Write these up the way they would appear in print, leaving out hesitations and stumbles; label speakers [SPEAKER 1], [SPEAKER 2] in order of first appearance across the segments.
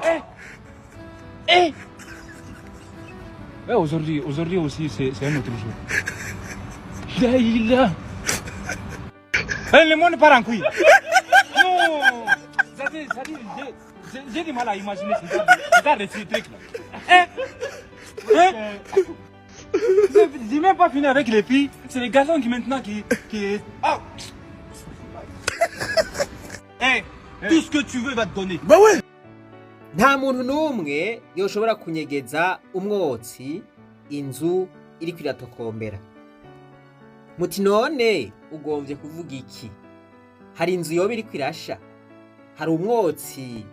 [SPEAKER 1] Eh. Eh. Ouais, aujourd'hui, aujourd'hui aussi, c'est un autre jour. Là, il a. Eh, le monde part en couille. Non. C'est-à-dire, j'ai du mal à imaginer ce genre de truc-là. Hein? Hein? J'ai même pas fini avec les filles. C'est les garçons qui maintenant qui. Ah.
[SPEAKER 2] Eh, tout ce que tu veux va te donner.
[SPEAKER 3] Bah ouais.
[SPEAKER 4] Nta muntu n'umwe yoshobora kunyegeza umwotsi inzu iriko iratokombera. Muti none ugombye kuvuga iki? Hari inzu yoba iriko irasha? Hari umwotsi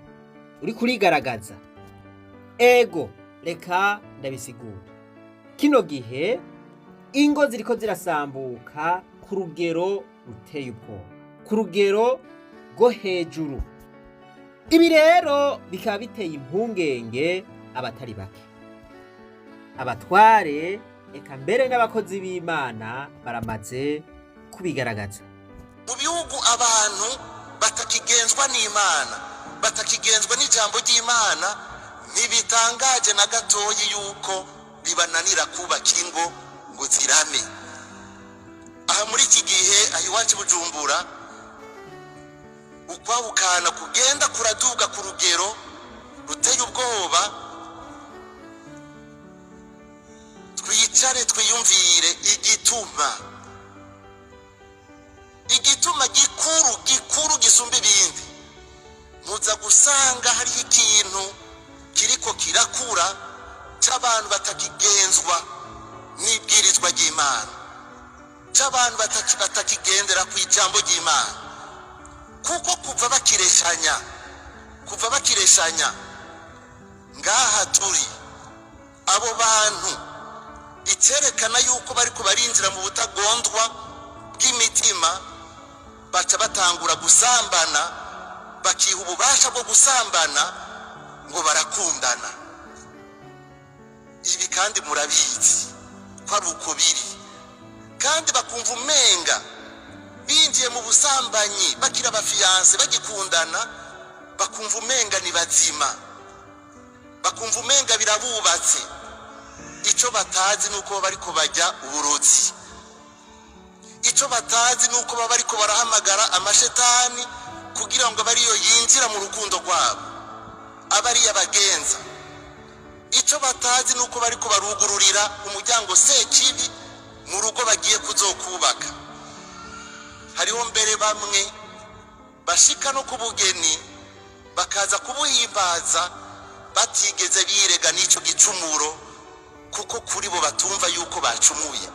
[SPEAKER 4] uri kurigaragaza? Ego, reka ndabisigura. Kino gihe ingo ziriko zirasambuka ku rugero ruteye ubwoba, ku rugero rwo hejuru. Ibi rero bikaba biteye impungenge abatari bake, abatware, eka mbere n'abakozi b'Imana baramaze kubigaragaza.
[SPEAKER 5] Mu bihugu abantu batakigenzwa n'Imana, batakigenzwa n'ijambo ry'Imana, ntibitangaje na gatoyi yuko bibananira kubaka ingo ngo zirame. Aha muri iki gihe, aha iwacu i Bujumbura, ukwahukana kugenda kuraduga ku rugero ruteye ubwoba. Twicare twiyumvire igituma gikuru gikuru gisumba ibindi. Muza gusanga hariho ikintu kiriko kirakura c'abantu batakigenzwa n'ibwirizwa ry'Imana, c'abantu batakigendera ku ijambo ry'Imana, kuko kuva bakireshanya ngaha turi, abo bantu icyerekana yuko bariko barinjira mu butagondwa bw'imitima, baca batangura gusambana, bakiha ububasha bwo gusambana ngo barakundana. Ibi kandi murabizi ko ari uko biri, kandi bakumva umenga binjiye mu busambanyi bakiri aba fiancés, bagikundana, bakumva umenga ni bazima, bakumva umenga birabubatse. Icyo batazi ni uko bariko bajya uburozi. Icyo batazi ni uko baba bariko barahamagara amashetani kugira ngo abe ariyo yinjira mu rukundo rwabo, abe ariyo abagenza. Icyo batazi ni uko bariko barugururira umuryango sekibi mu rugo bagiye kuzokubaka. Hariho mbere bamwe bashika no ku bugeni, bakaza kubuhimbaza batigeze birega n'icyo gicumuro, kuko kuri bo batumva yuko bacumuye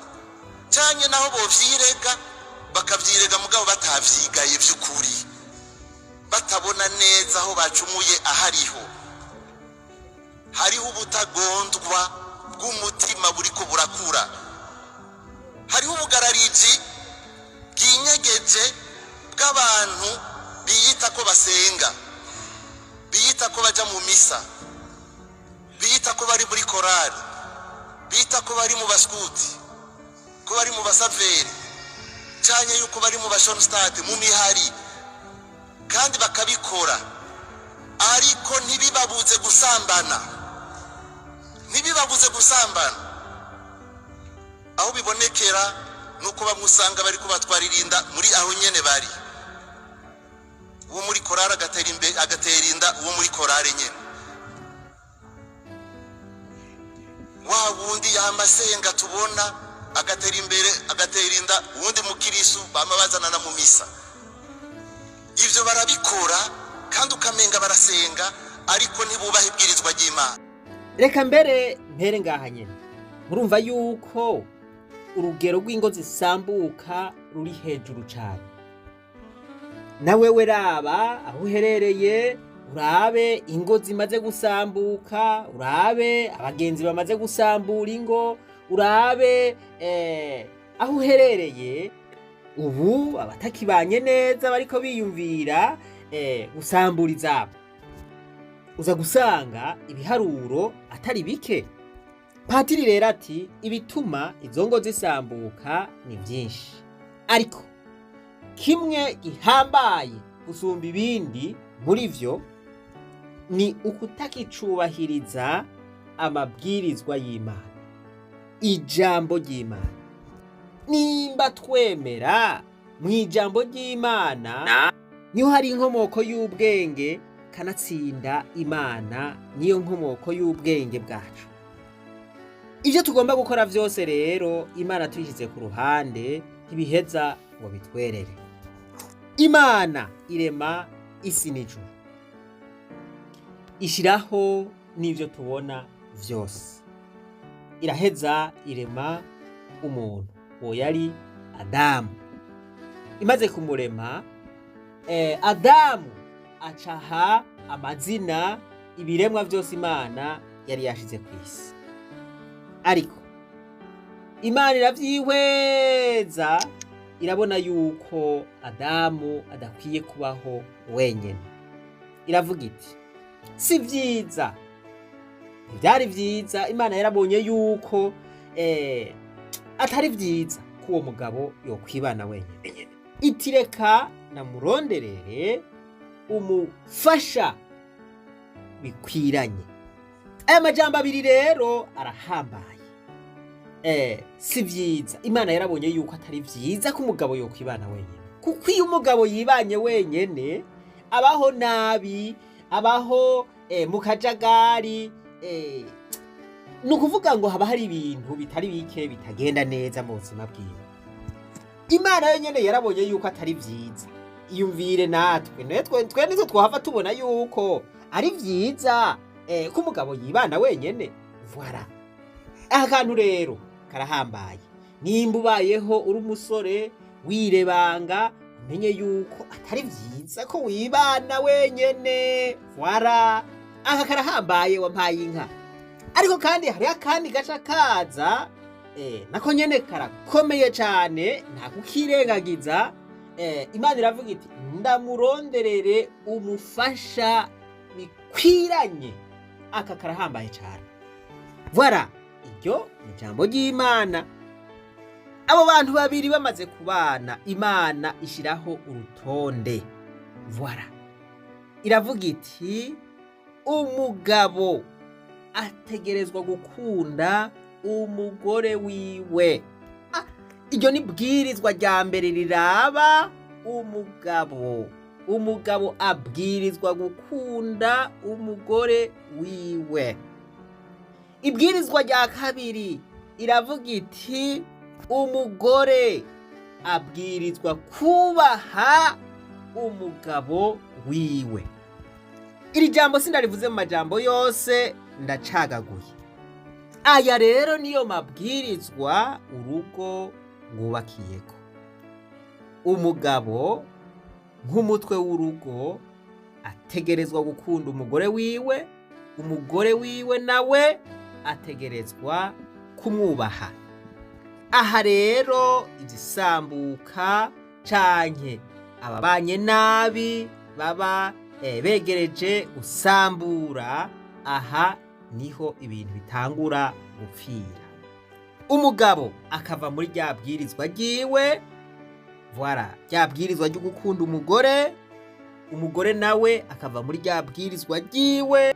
[SPEAKER 5] cyane. Naho bovyirega, bakavyirega mugabo batavyigaye vy'ukuri, batabona neza aho bacumuye ahariho. Hariho ubutagondwa bw'umutima buriko burakura, hariho ubugarariji bwinyegeje bw'abantu biyita ko basenga, biyita ko baja mu misa, biyita ko bari muri korali, biyita ko bari mu baskuti, ko bari mu basaveri, canke yuko bari mu bashonstade, mu mihari, kandi bakabikora, ariko ntibibabuze gusambana, ntibibabuze gusambana. Aho bibonekera nuko bamwe usanga bari kubatwarira inda muri aho nyene bari. Uwo muri korari agatera agatera inda uwo muri korari nyene, wa wundi yamasenga tubona agatera imbere, agatera inda uwundi mukirisu bama bazanana mu misa. Ivyo barabikora kandi ukamenga barasenga, ariko ntibubaha ibwirizwa ry'Imana.
[SPEAKER 4] Reka mbere mpere ngaha nyene. Murumva yuko urugero rw'ingo zisambuka ruri hejuru cane. Nawe we raba aho uherereye, urabe ingo zimaze gusambuka, urabe abagenzi bamaze gusambura ingo, urabe aho uherereye ubu abatakibanye neza bariko biyumvira gusambura izabo. Uza gusanga ibiharuro atari bike. Patiri rero ati ibituma izo ngo zisambuka ni byinshi, ariko kimwe gihambaye gusumba ibindi muri vyo Ni ukutakicubahiriza amabwirizwa y'Imana, ijambo ry'Imana. Nimba twemera mu ijambo ry'Imana niho hari inkomoko y'ubwenge, kanatsinda Imana niyo nkomoko y'ubwenge bwacu. Ibyo tugomba gukora byose rero, Imana tuyishyize ku ruhande, ntibiheza ngo bitwerere. Imana irema isi n'ijuru, ishyiraho n'ibyo tubona byose. Iraheza irema umuntu, uwo yari Adamu. Imaze kumurema, Adamu acaha amazina ibiremwa byose Imana yari yashize ku isi. Ariko Imana irabyihweza, irabona yuko Adamu adakwiye kubaho wenyine. Iravuga iti: "Si byiza." Ntibyari byiza. Imana yarabonye yuko atari byiza ko uwo mugabo yokwibana wenyine. Iti: "Reka namuronderere umufasha bikwiranye." Aya majambo abiri rero arahambaye. Si byiza, Imana yarabonye yuko atari byiza ko umugabo yokwibana wenyine, kuko iyo umugabo yibanye wenyine abaho nabi, abaho mu kajagari. Ni ukuvuga ngo haba hari ibintu bitari bike bitagenda neza mu buzima bwiwe. Imana yonyine yarabonye yuko atari byiza. Iyumvire natwe, twe nitwe twahava tubona yuko ari byiza ko umugabo yibana wenyine. Voilà, aka kantu rero karahambaye. Nimba ubayeho uri umusore wirebanga, umenye yuko atari byiza ko wibana wenyene. Voilà, aka karahambaye, wampaye inka. Ariko kandi hariho akandi gaca kaza, nako nyene karakomeye cane, nta kukirengagiza. Imana iravuga iti: "Ndamuronderere umufasha bikwiranye." Aka karahambaye cane. Voilà, iryo ni ijambo ry'Imana. Abo bantu babiri bamaze kubana, Imana ishyiraho urutonde. Voilà, iravuga iti: "Umugabo ategerezwa gukunda umugore wiwe." Iryo ni bwirizwa rya mbere riraba umugabo. Umugabo abwirizwa gukunda umugore wiwe. Ibwirizwa rya kabiri iravuga iti: "Umugore abwirizwa kubaha umugabo wiwe." Iri jambo sindarivuze mu majambo yose, ndacagaguye. Aya rero niyo mabwirizwa urugo rwubakiyeko. Umugabo nk'umutwe w'urugo ategerezwa gukunda umugore wiwe, umugore wiwe nawe ategerezwa kumwubaha. Aha rero izisambuka canke ababanye nabi baba begereje gusambura, aha niho ibintu bitangura gupfira. Umugabo akava muri rya bwirizwa ryiwe, voilà, rya bwirizwa ryo gukunda umugore, umugore nawe akava muri rya bwirizwa ryiwe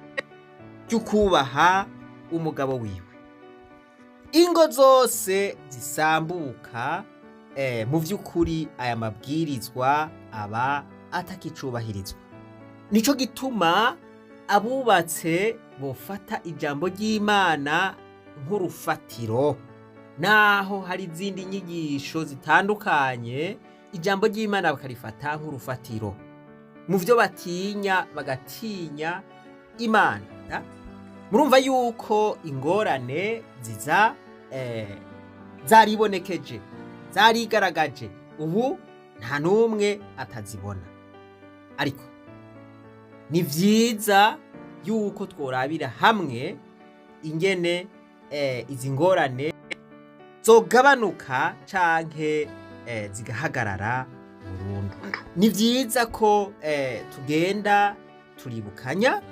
[SPEAKER 4] ryo kubaha umugabo wiwe. Ingo zose zisambuka, mu by'ukuri aya mabwirizwa aba atakicubahirizwa. Nico gituma abubatse bofata ijambo ry'Imana nk'urufatiro. Naho hari izindi nyigisho zitandukanye, ijambo ry'Imana bakarifata nk'urufatiro. Mu byo batinya, bagatinya Imana. Murumva yuko ingorane ziza zaribonekeje, zarigaragaje, ubu nta n'umwe atazibona. Ariko ni vyiza yuko tworabira hamwe ingene izi ngorane zogabanuka canke zigahagarara burundu. Ni vyiza ko tugenda turibukanya.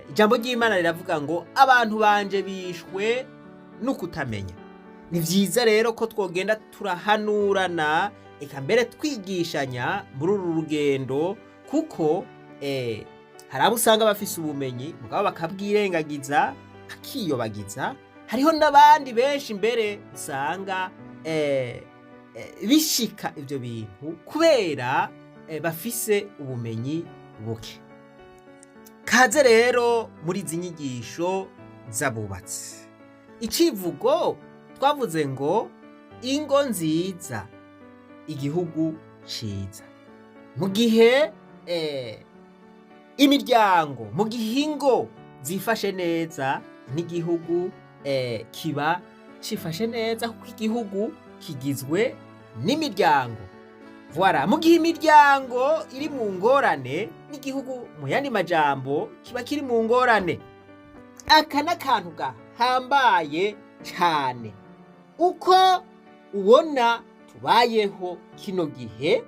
[SPEAKER 4] Ijambo ry'Imana riravuga ngo: "Abantu banje bishwe n'ukutamenya." Ni vyiza rero ko twogenda turahanurana, eka mbere twigishanya muri uru rugendo, kuko Hari abo usanga bafise ubumenyi mugabo bakabwirengagiza, bakiyobagiza. Hariho n'abandi benshi mbere usanga bishika ivyo bintu kubera bafise ubumenyi buke. Kaze rero muri izi nyigisho z'abubatsi. Icivugo twavuze ngo ingo nziza, igihugu ciza. Mu gihe imiryango, mu gihe ingo zifashe neza, n'igihugu kiba cifashe neza, kuko igihugu kigizwe n'imiryango. Voilà, mu gihe imiryango iri mu ngorane, n'igihugu mu yandi majambo kiba kiri mu ngorane. Aka n'akantu gahambaye cane. Uko ubona tubayeho kino gihe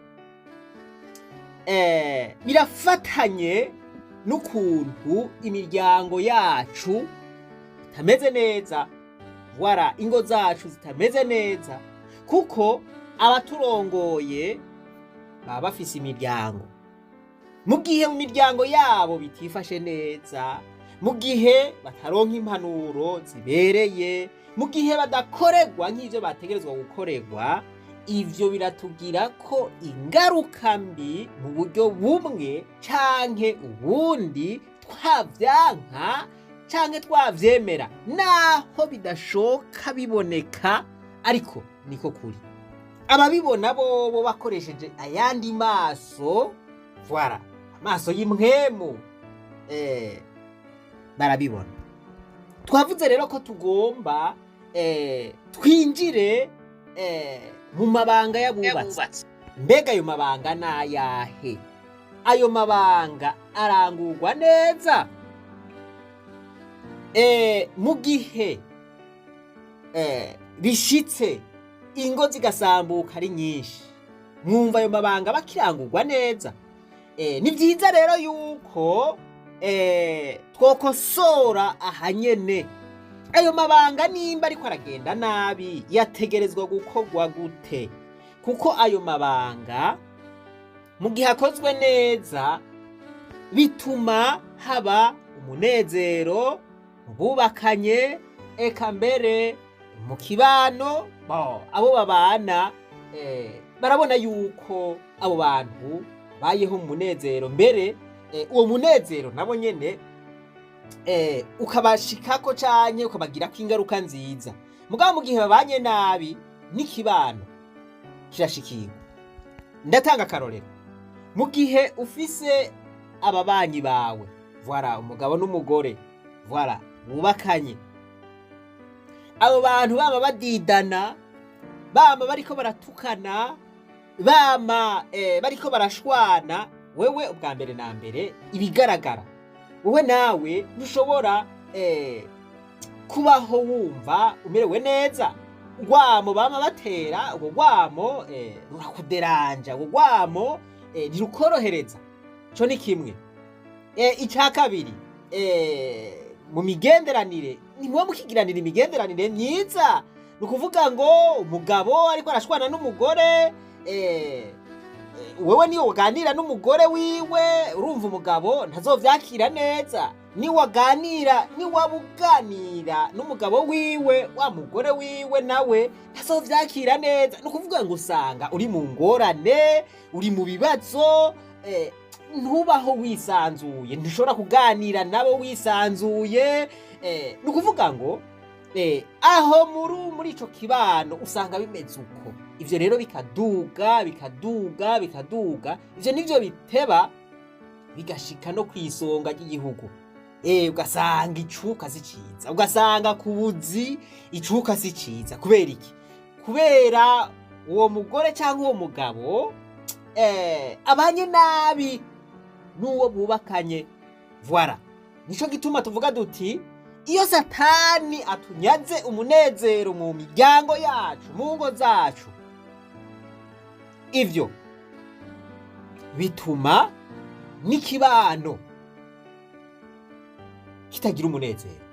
[SPEAKER 4] birafatanye n'ukuntu imiryango yacu itameze neza. Voilà, ingo zacu zitameze neza, kuko abaturongoye baba bafise imiryango. Mu gihe mu miryango yabo bitifashe neza, mu gihe bataronka impanuro zibereye, mu gihe badakorerwa nk'ivyo bategerezwa gukorerwa, ivyo biratugira ko ingaruka mbi mu buryo bumwe canke ubundi, twavyanka canke twavyemera, naho bidashoka biboneka, ariko niko kuri. Ababibona bobo bakoresheje ayandi maso, voilà, amaso y'impwemu, barabibona. Twavuze rero ko tugomba twinjire mu mabanga y'abubatsi. Mbega ayo mabanga ni ayahe? Ayo mabanga arangurwa neza? Mu gihe bishitse ingo zigasambuka ari nyinshi, mwumva ayo mabanga bakirangurwa neza? Ni byiza rero yuko twokosora ahanyene. Ayo mabanga nimba ariko aragenda nabi, yategerezwa gukorwa gute? Kuko ayo mabanga mu gihe akozwe neza bituma haba umunezero mu bubakanye, eka mbere mu kibano. Abo babana barabona yuko abo bantu bayeho mu munezero, mbere uwo munezero nabo nyene ukabashikako canke ukabagirako ingaruka nziza. Mugabo mu gihe babanye nabi, n'ikibano kirashikirwa. Ndatanga akarorero: mu gihe ufise ababanyi bawe, voilà, umugabo n'umugore, voilà, bubakanye, abo bantu bama badidana, bama bariko baratukana, bama bariko barashwana, wewe ubwa mbere na mbere ibigaragara, wowe nawe ntushobora kubaho wumva umerewe neza. Urwamo bama batera, urwo rwamo rurakuderanja, urwo rwamo ntirukorohereza. Ico ni kimwe. Icya kabiri, mu migenderanire ntimuba mukigiranira imigenderanire myiza. Ni ukuvuga ngo umugabo ariko arashwana n'umugore, wewe niyo waganira n'umugore wiwe, urumva umugabo ntazovyakira neza. Niwaganira, niwaba uganira n'umugabo wiwe, wa mugore wiwe nawe ntazovyakira neza. Ni ukuvuga ngo usanga uri mu ngorane, uri mu bibazo, ntubaho wisanzuye, ntushobora kuganira nabo wisanzuye. Ni ukuvuga ngo aho muri ico kibano usanga bimeze uko. Ivyo rero bikaduga, bikaduga, bikaduga. Ivyo nivyo biteba bigashika no kw'isonga ry'igihugu. Ugasanga icuka si ciza, ugasanga ku buzi icuka si ciza. Kubera iki? Kubera uwo mugore cyangwa uwo mugabo abanye nabi n'uwo bubakanye. Voilà, nico gituma tuvuga duti iyo Satani atunyaze umunezero mu miryango yacu, mu ngo zacu, ivyo bituma n'ikibano kitagira umunezero.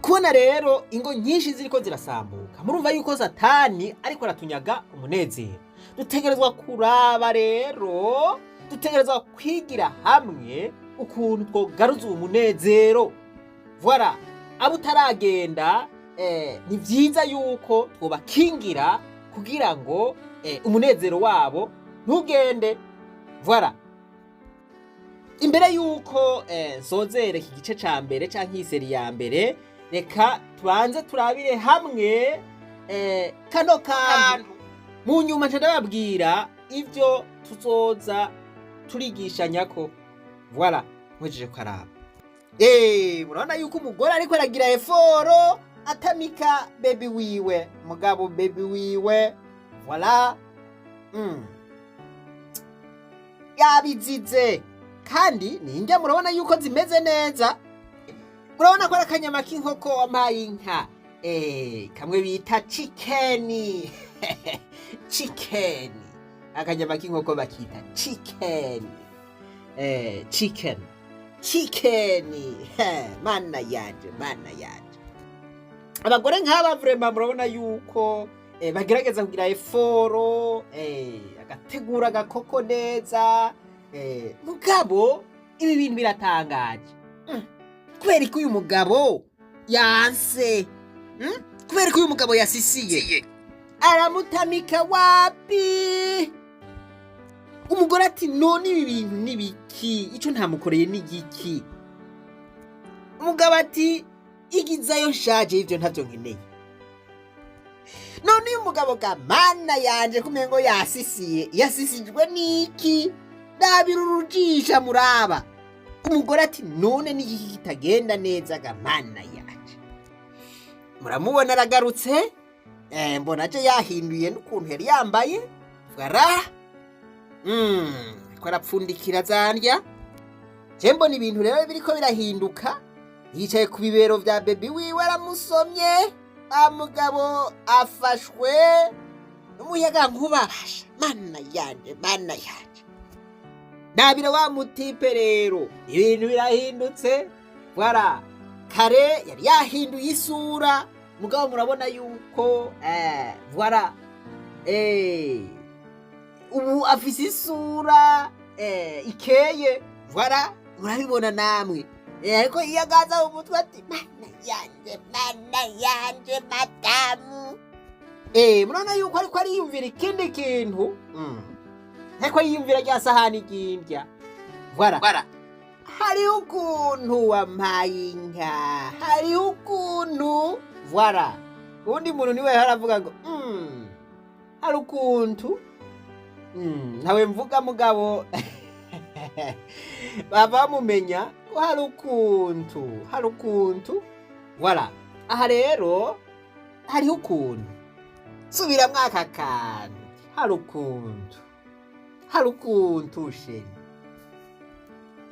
[SPEAKER 4] Kubona rero ingo nyinshi ziriko zirasambuka, murumva yuko Satani ariko aratunyaga umunezero. Dutegerezwa kuraba rero, dutegerezwa kwigira hamwe. Ukuntu twogaruza uwo munezero. Voilà, abo utaragenda, ni vyiza yuko twobakingira kugira ngo umunezero wabo ntugende. Voilà, imbere yuko nsozere iki gice ca mbere canke iyi série ya mbere, reka tubanze turabire hamwe kano kantu. Mu nyuma nca ndababwira ivyo tuzoza turigishanyako. Voilà, nkojeje kukaraba, murabona yuko umugore ariko aragira effort, atamika bébé wiwe. Mugabo bébé wiwe, voilà, yabizize kandi ninjya. Murabona yuko zimeze neza. Murabona ko ari akanyama k'inkoko wampaye inka, kamwe bita chicken. Chicken, akanyama k'inkoko bakita chicken, chicken, chicken. Mana yanje, mana yanje, abagore nk'aba vraiment murabona yuko bagerageza kugira effort, agategura agakoko neza. Mugabo ibi bintu biratangaje. Kubera ko uyu mugabo yanse, Kubera ko uyu mugabo yasisiye, aramutamika wapi. Umugore ati: "None ibi bintu ni biki? Ico ntamukoreye ni giki?" Umugabo ati: "Igizayo nshaje, ivyo ntavyo nkeneye." None uyu mugabo ga mana yanje, kumengo yasisiye, yasisijwe n'iki? Ndabira urujisha muraba. Umugore ati: "None n'igiki kitagenda neza ga mana yanje?" Muramubona aragarutse, mbona aje yahinduye n'ukuntu yari yambaye. Voilà, ariko arapfundikira zandya. Je mbona ibintu rero biriko birahinduka. Yicaye ku bibero vya bébé wiwe, aramusomye. Mugabo afashwe n'umuyaga nkuba. Basha, mana yanje, mana yanje, nabira wa mu type rero, ibintu birahindutse. Voilà, kare yari yahinduye isura, mugabo murabona yuko voilà, ubu afise isura ikeye. Voilà, murabibona namwe. Ariko iyo agaza mu mutwe ati: "Mana yanje, mana yanje, madamu." Murabona yuko ariko ariyumvira ikindi kintu, ariko yiyumvira rya sahani ry'indya. Voilà, hariho ukuntu wampaye inka, hariho ukuntu. Voilà, uwundi muntu niwe haravuga ngo hari ukuntu, ntawe mvuga, mugabo baba bamumenya ko hari ukuntu, hari ukuntu. Voilà, aha rero hariho ukuntu. Subiramwo aka kantu: hari ukuntu, hari ukuntu, chéri.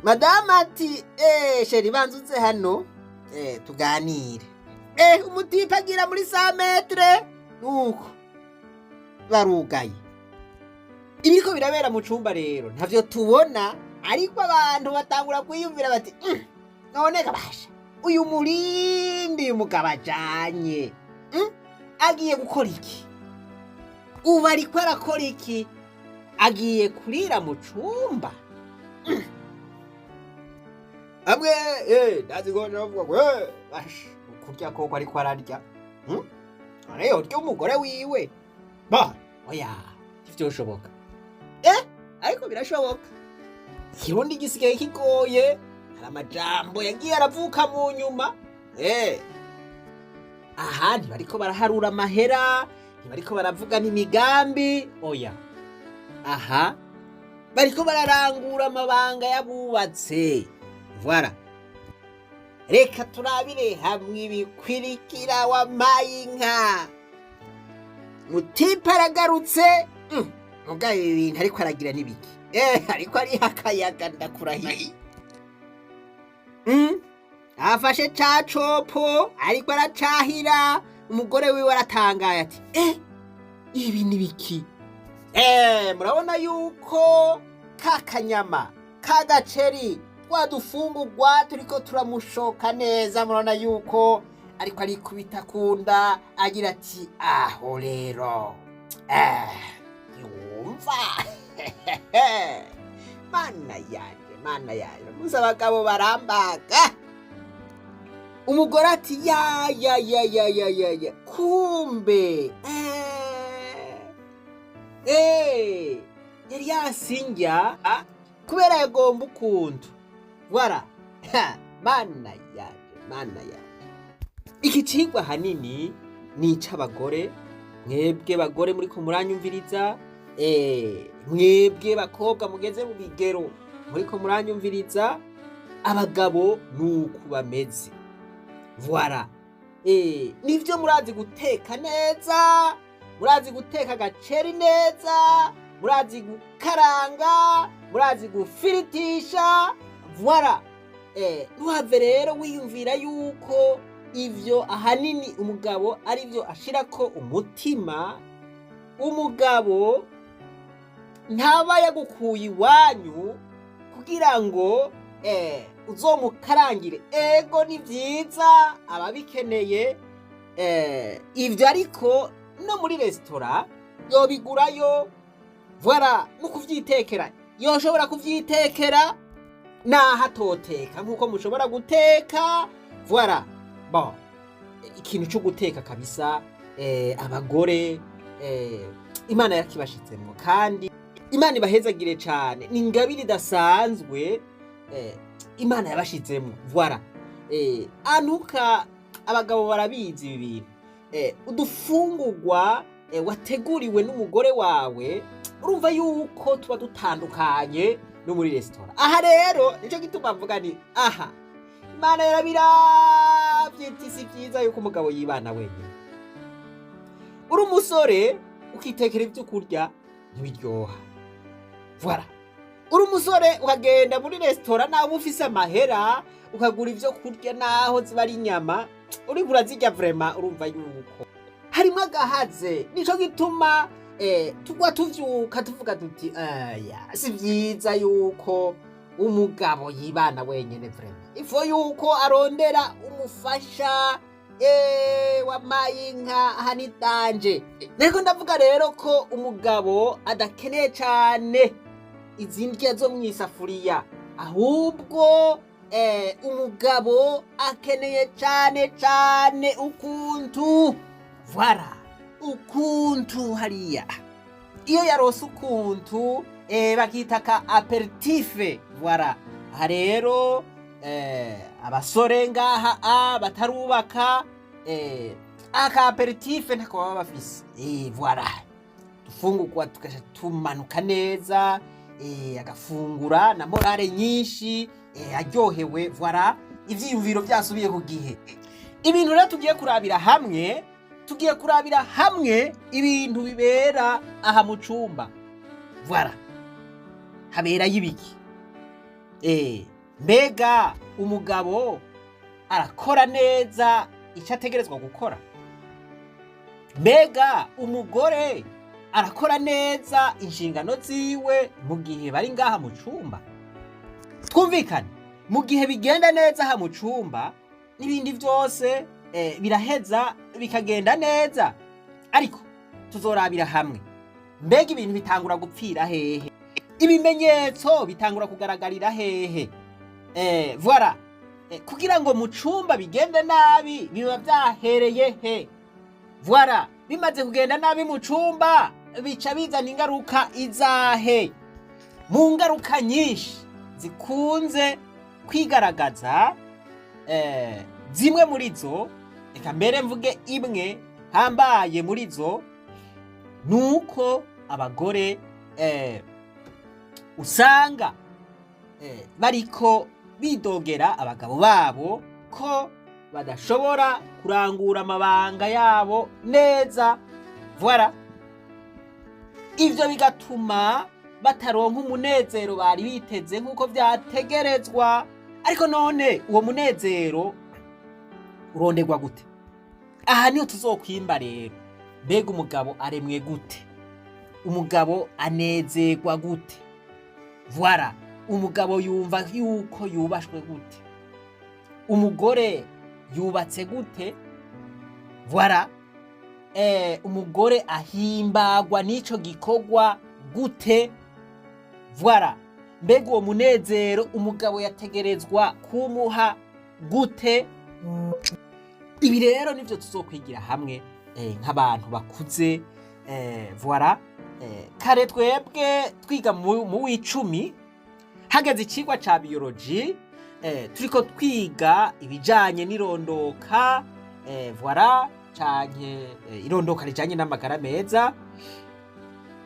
[SPEAKER 4] Madamu ati: "Chéri, banza uze hano, tuganire." Umu type agira muri 100 mètres, nuko barugaye. Ibiriko birabera mu cumba rero ntavyo tubona, ariko abantu batangura kwiyumvira bati: "None kabasha uyu murindi uyu mugabo ajanye, Agiye gukora iki? Ubu ariko arakora iki? Agiye kurira mu cumba?" Amwe ndazi ko bavuga ngo basha kurya koko ariko ararya, None yorya umugore wiwe ba? Oya, ntivyoshoboka. Ariko birashoboka. Ikirundi gisigaye kigoye, hari amajambo yagiye aravuka mu nyuma. Aha ntibariko baraharura amahera, ntibariko baravuga n'imigambi, oya, aha bariko bararangura amabanga y'abubatse. Voilà, reka turabire hamwe ibikwirikira. Wampaye inka, mu type aragarutse. Mugabo ibi bintu ariko aragira n'ibiki? Ariko ariho akayaga, ndakurahiye. Afashe ca copo, ariko aracahira. Umugore wiwe aratangaye ati: "Ibi ni biki?" Murabona yuko ka kanyama k'agaceri, twa dufungurwa turiko turamushoka neza. Murabona yuko ariko arikubita kunda, agira ati: "Aho rero, yumva, mana yanje." Mana yayo, musa abagabo barambaga. Umugore ati: "Ya ya ya ya ya ya ya, kumbe yari yasinjya kubera yagomba ukuntu." Voilà. Ha, Mana yanje, Mana yanje! Iki cigwa hanini ni ic'abagore. Mwebwe bagore muriko muranyumviriza, mwebwe bakobwa mugeze mu bigero muriko muranyumviriza, abagabo nuku bameze. Voilà. Nivyo, murazi guteka neza, murazi guteka agaceri neza, murazi gukaranga, murazi gufiritisha. Voilà. Ntuhave rero wiyumvira yuko ivyo ahanini umugabo arivyo ashirako umutima. Umugabo ntaba yagukuye iwanyu kugira ngo uzomukarangire. Ego, ni vyiza, ababikeneye ivyo, ariko no muri resitora yobigurayo. Voilà. No kuvyitekera yoshobora kuvyitekera, naho atoteka nk'uko mushobora guteka. Voilà. Bon, ikintu cyo guteka kabisa, abagore Imana yarakibashizemwo, kandi Imana ibahezagire cane. Ni ingabire idasanzwe Imana yabashizemwo. Voilà. Anuka abagabo barabizi ibi bintu. Udufungurwa wateguriwe n'umugore wawe, urumva yuko tuba dutandukanye no muri resitora. Aha rero nico gituma mvuga ni aha Imana yarabiravye iti: "Si vyiza yuko umugabo yibana wenyine." Uri umusore ukitekera ibyo kurya, ntibiryoha. Voilà. Uri umusore ukagenda muri resitora, nawe ufise amahera, ukagura ibyo kurya, naho ziba ari inyama, uriko urazirya, vraiment urumva yuko harimo agahaze. Nico gituma tugwa tuvyuka tuvuga tuti: "Aya, si vyiza yuko umugabo yibana wenyene." Vraiment, il faut yuko arondera umufasha. Wamaye inka hanidanje. Nariko ndavuga rero ko umugabo adakeneye cane izi ndya zo mw'isafuriya, ahubwo umugabo akeneye cane cane ukuntu. Voilà, ukuntu hariya iyo yarose ukuntu, bakita ka apéritif. Voilà. Aha rero abasore ngaha a batarubaka, aka apéritif ntako baba bafise. Voilà, dufungurwa tugaca tumanuka neza, agafungura na morale nyinshi, aryohewe. Voilà, ivyiyumviro vyasubiye ku gihe. Ibintu rero tugiye kurabira hamwe ibintu bibera aha mu cumba. Voilà, haberayo ibiki? Mbega umugabo arakora neza icyo ategerezwa gukora? Mbega umugore arakora neza inshingano ziwe mu gihe bari ngaha mu cumba? Twumvikane, mu gihe bigenda neza aha mu cumba, n'ibindi byose biraheza bikagenda neza. Ariko tuzorabira hamwe: mbega ibintu bitangura gupfira hehe? Ibimenyetso bitangura kugaragarira hehe? Voilà. Kugira ngo mu cumba bigende nabi, biba byahereye he? Voilà. Bimaze kugenda nabi mu cumba, bica bizana ingaruka izahe? Mu ngaruka nyinshi zikunze kwigaragaza, zimwe muri zo, reka mbere mvuge imwe hambaye muri zo, nuko abagore usanga bariko bidogera abagabo babo ko badashobora kurangura amabanga yabo neza. Voilà. Ivyo bigatuma bataronka umunezero bari biteze nk'uko vyategerezwa. Ariko none uwo munezero uronderwa gute? Aha niho tuzokwimba rero: mbega umugabo aremwe gute? Umugabo anezerwa gute? Voilà. Umugabo yumva yuko yubashwe gute? Umugore yubatse gute? Voilà. Umugore ahimbagwa n'ico gikorwa gute? Voilà. Mbega uwo munezero umugabo yategerezwa kumuha gute? Ibi rero nivyo tuzokwigira hamwe nk'abantu bakuze. Voilà. Kare twebwe twiga mu w'icumi, hageze icigwa ca biologie, turiko twiga ibijanye n'irondoka, voilà, canke irondoka rijanye n'amagara meza,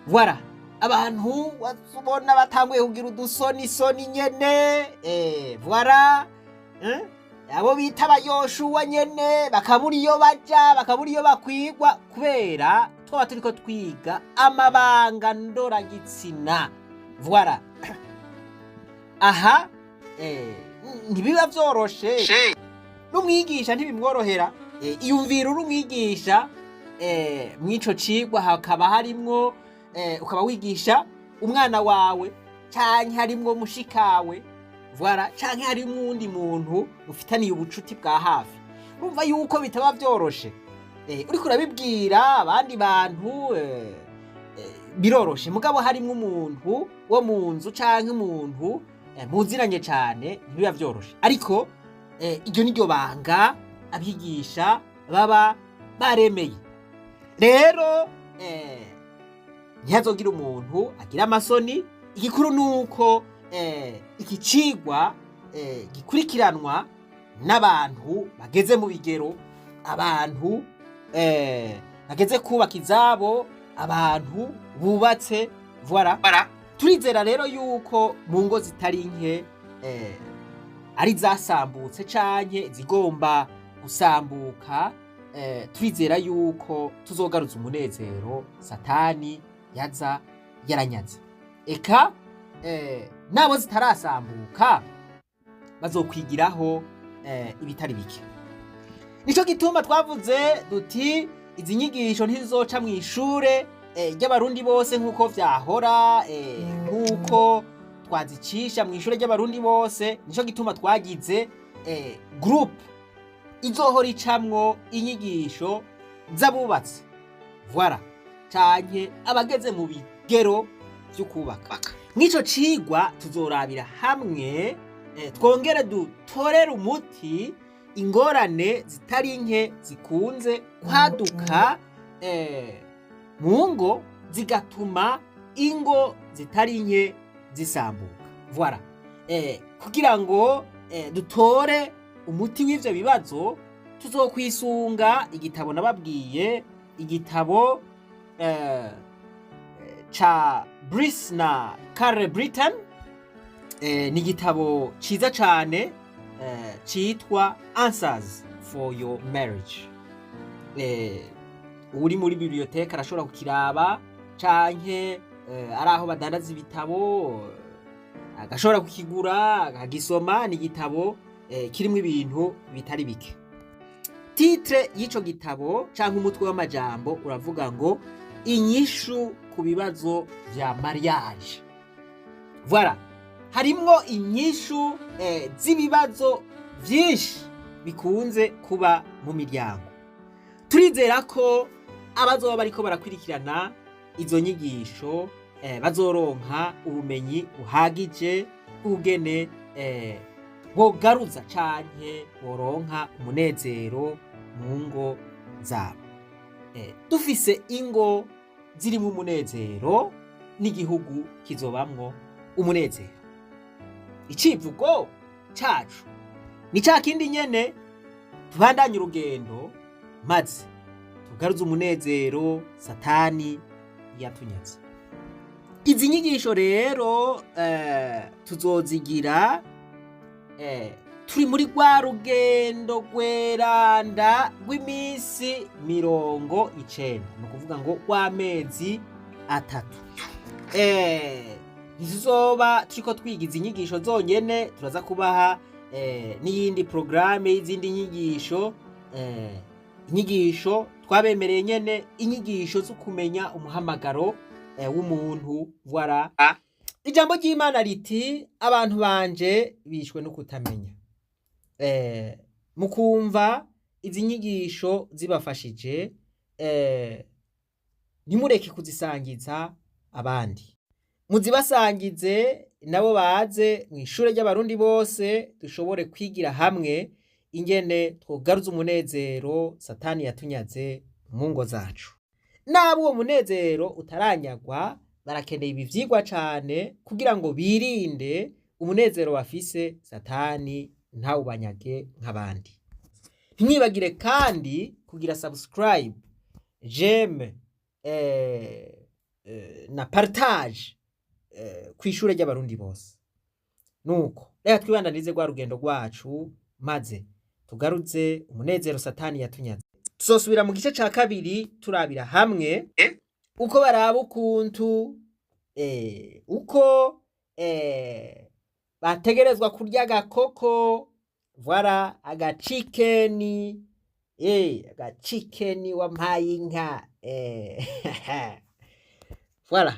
[SPEAKER 4] voilà, abantu ubona batanguye kugira udusonisoni nyene, voilà, eh? Abo bita abayoshuwa nyene bakabura iyo baja, bakabura iyo bakwigwa, kubera twaba turiko twiga amabanga ndoragitsina. Voilà, aha ntibiba vyoroshe, n'umwigisha ntibimworohera. Iyumvira uri umwigisha, mw'ico cigwa hakaba harimwo, ukaba wigisha umwana wawe, canke harimwo mushikawe, voilà, canke harimwo uwundi muntu mufitaniye ubucuti bwa hafi. Urumva yuko bitaba vyoroshe. Uriko urabibwira abandi bantu biroroshe, mugabo harimwo umuntu wo mu nzu canke umuntu muzinanye cane, ntibiba vyoroshe. Ariko iryo ni ryo banga abigisha baba baremeye. Rero ntihazogira umuntu agira amasoni. Igikuru ni uko iki cigwa gikurikiranwa n'abantu bageze mu bigero, abantu bageze kubaka izabo, abantu bubatse. Voilà, turizera rero yuko mu ngo zitari nke ari zasambutse canke zigomba gusambuka, turizera yuko tuzogaruza umunezero Satani yaza yaranyaze. Eka nabo zitarasambuka bazokwigiraho ibitari bike. Nico gituma twavuze duti izi nyigisho ntizizoca mu ishure ry'Abarundi bose nk'uko vyahora, nk'uko twazicisha mu ishure ry'Abarundi bose. Nico gituma twagize groupe izohora icamwo inyigisho z'abubatse, voilà, canke abageze mu bigero vy'ukubaka. Mw'ico cigwa tuzorabira hamwe, twongere dutorere umuti ingorane zitari nke zikunze kwaduka mu ngo, zigatuma ingo zitari nke zisambuka. Voilà, kugira ngo dutore umuti w'ivyo bibazo, tuzokwisunga igitabo nababwiye, igitabo ca Bruce na Carl Britton. Ni igitabo ciza cane citwa Answers for Your Marriage. Uri muri bibliothèque arashobora kukiraba, canke ari aho badandaza ibitabo agashobora kukigura akagisoma. Ni igitabo kirimwo ibintu bitari bike. Titre y'ico gitabo canke umutwe w'amajambo uravuga ngo "Inyishu ku bibazo vya mariage". Voilà, harimwo inyishu z'ibibazo vyinshi bikunze kuba mu miryango. Turizera ko abazoba bariko barakurikirana izo nyigisho bazoronka ubumenyi buhagije bw'ugene bogaruza canke boronka umunezero mu ngo zabo. Dufise ingo zirimwo umunezero, n'igihugu kizobamwo umunezero. Icivugo cacu ni ca kindi nyene: tubandanye urugendo maze tugaruze umunezero Satani yatunyaze. Izi nyigisho rero tuzozigira turi muri rwa rugendo rweranda rw'iminsi 90, ni ukuvuga ngo rw'amezi 3. Ntituzoba turiko twiga izi nyigisho zonyene, turaza kubaha n'iyindi porogaramu y'izindi nyigisho, inyigisho twabemereye nyene, inyigisho zo kumenya umuhamagaro w'umuntu. Voilà, ijambo ry'Imana riti: "Abantu banje bishwe no kutamenya." Mukumva izi nyigisho zibafashije, ntimureke kuzisangiza abandi, muzibasangize. nabo baze mu ishure ry'Abarundi bose, dushobore kwigira hamwe ingene twogaruza umunezero Satani yatunyaze mu ngo zacu. Nabo uwo munezero utaranyagwa barakeneye ibi vyigwa cane kugira ngo birinde umunezero bafise Satani ntawubanyage nk'abandi. Ntimwibagire kandi kugira subscribe, j'aime na partage kw'ishure ry'Abarundi bose. Nuko reka twibandanize rwa rugendo rwacu, maze tugaruze umunezero Satani yatunyaze. Tuzosubira mu gice ca kabiri turabira hamwe uko baraba ukuntu uko bategerezwa kurya agakoko, voilà, agacikeni, agacikeni wampaye inka, voilà.